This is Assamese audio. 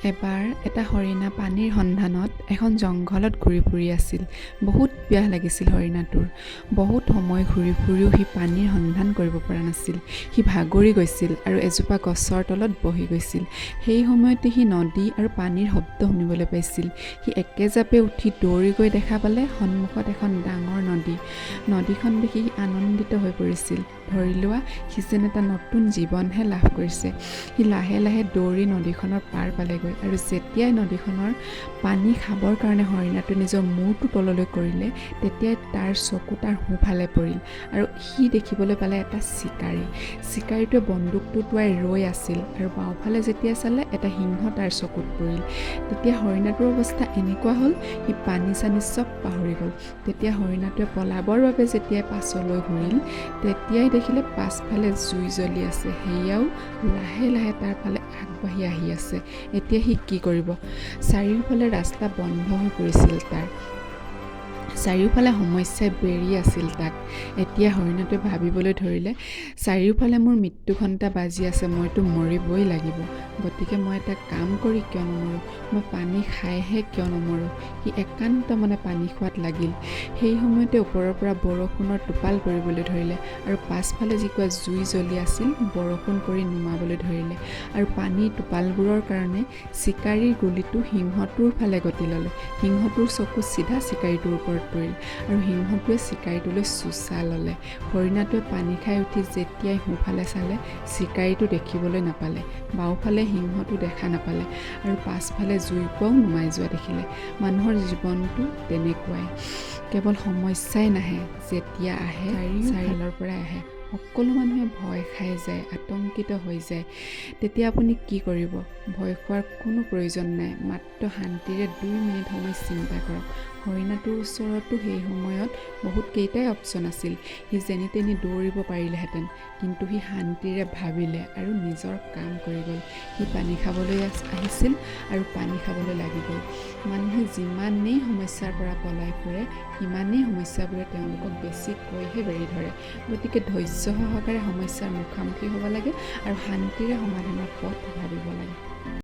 এবাৰ এটা হৰিণা পানীৰ সন্ধানত এখন জংঘলত ঘূৰি ফুৰি আছিল। বহুত পিয়াহ লাগিছিল হৰিণাটোৰ। বহুত সময় ঘূৰি ফুৰিও সি পানীৰ সন্ধান কৰিব পৰা নাছিল। সি ভাগৰি গৈছিল আৰু এজোপা গছৰ তলত বহি গৈছিল। সেই সময়তে সি নদী আৰু পানীৰ শব্দ শুনিবলৈ পাইছিল। সি একেজাপে উঠি দৌৰি গৈ দেখা পালে সন্মুখত এখন ডাঙৰ নদী। নদীখন দেখি সি আনন্দিত হৈ পৰিছিল। ধৰি লোৱা, সি যেন এটা নতুন জীৱনহে লাভ কৰিছে। সি লাহে লাহে দৌৰি নদীখনৰ পাৰ পালেগৈ আৰু যেতিয়াই নদীখনৰ পানী খাবৰ কাৰণে হৰিণাটোৱে নিজৰ মূৰটো তললৈ কৰিলে, তেতিয়াই তাৰ চকু তাৰ সোঁফালে পৰিল আৰু সি দেখিবলৈ পালে এটা চিকাৰী। চিকাৰীটোৱে বন্দুকটো টোঁৱাই ৰৈ আছিল আৰু বাওঁফালে যেতিয়া চালে, এটা সিংহ তাৰ চকুত পৰিল। তেতিয়া হৰিণাটোৰ অৱস্থা এনেকুৱা হ'ল, সি পানী চানী চব পাহৰি গ'ল। তেতিয়া হৰিণাটোৱে পলাবৰ বাবে যেতিয়াই পাছলৈ ঘূৰিল, তেতিয়াই দেখিলে পাছফালে জুই জ্বলি আছে। সেয়াও লাহে লাহে তাৰ ফালে আগবাঢ়ি আহি আছে। এতিয়া সি কি কৰিব? চাৰিওফালে ৰাস্তা বন্ধ হৈ পৰিছিল তাৰ। চাৰিওফালে সমস্যাই বেৰি আছিল তাক। এতিয়া হৰিণাটোৱে ভাবিবলৈ ধৰিলে, চাৰিওফালে মোৰ মৃত্যু ঘণ্টা বাজি আছে, মইতো মৰিবই লাগিব। গতিকে মই এটা কাম কৰি কিয় নমৰোঁ? মই পানী খাইহে কিয় নমৰোঁ? সি একান্ত মনে পানী খোৱাত লাগিল। সেই সময়তে ওপৰৰ পৰা বৰষুণৰ টোপাল পৰিবলৈ ধৰিলে আৰু পাছফালে যিকুৱা জুই জ্বলি আছিল, বৰষুণ পৰি নুমাবলৈ ধৰিলে আৰু পানীৰ টোপালবোৰৰ কাৰণে চিকাৰীৰ গুলীটো সিংহটোৰ ফালে গতি ল'লে। সিংহটোৰ চকু চিধা চিকাৰীটোৰ ওপৰত পৰিল আৰু সিংহটোৱে চিকাৰীটোলৈ চোঁচা ল'লে। হৰিণাটোৱে পানী খাই উঠি যেতিয়াই সোঁফালে চালে, চিকাৰীটো দেখিবলৈ নাপালে। বাওঁফালে সিংহটো দেখা নাপালে আৰু পাছফালে জুইকুৰাও নুমাই যোৱা দেখিলে। মানুহৰ জীৱনটো তেনেকুৱাই। কেৱল সমস্যাই নাহে, যেতিয়া আহে চাৰিওফালৰ পৰাই আহে। সকলো মানুহে ভয় খাই যায়, আতংকিত হৈ যায়। তেতিয়া আপুনি কি কৰিব? ভয় খোৱাৰ কোনো প্ৰয়োজন নাই। মাত্ৰ শান্তিৰে 2 মিনিট সময় চিন্তা কৰক। হৰিণাটোৰ ওচৰতো সেই সময়ত বহুতকেইটাই অপশ্যন আছিল। সি যেনি তেনি দৌৰিব পাৰিলেহেঁতেন, কিন্তু সি শান্তিৰে ভাবিলে আৰু নিজৰ কাম কৰি গ'ল। সি পানী খাবলৈ আহিছিল আৰু পানী খাবলৈ লাগি গ'ল। মানুহে যিমানেই সমস্যাৰ পৰা পলাই ফুৰে, সিমানেই সমস্যাবোৰে তেওঁলোকক বেছিকৈহে বেৰি ধৰে। গতিকে ধৈৰ্য সহকাৰে সমস্যাৰ মুখামুখি হ'ব লাগে আৰু শান্তিৰে সমাধানৰ পথ ভাবিব লাগে।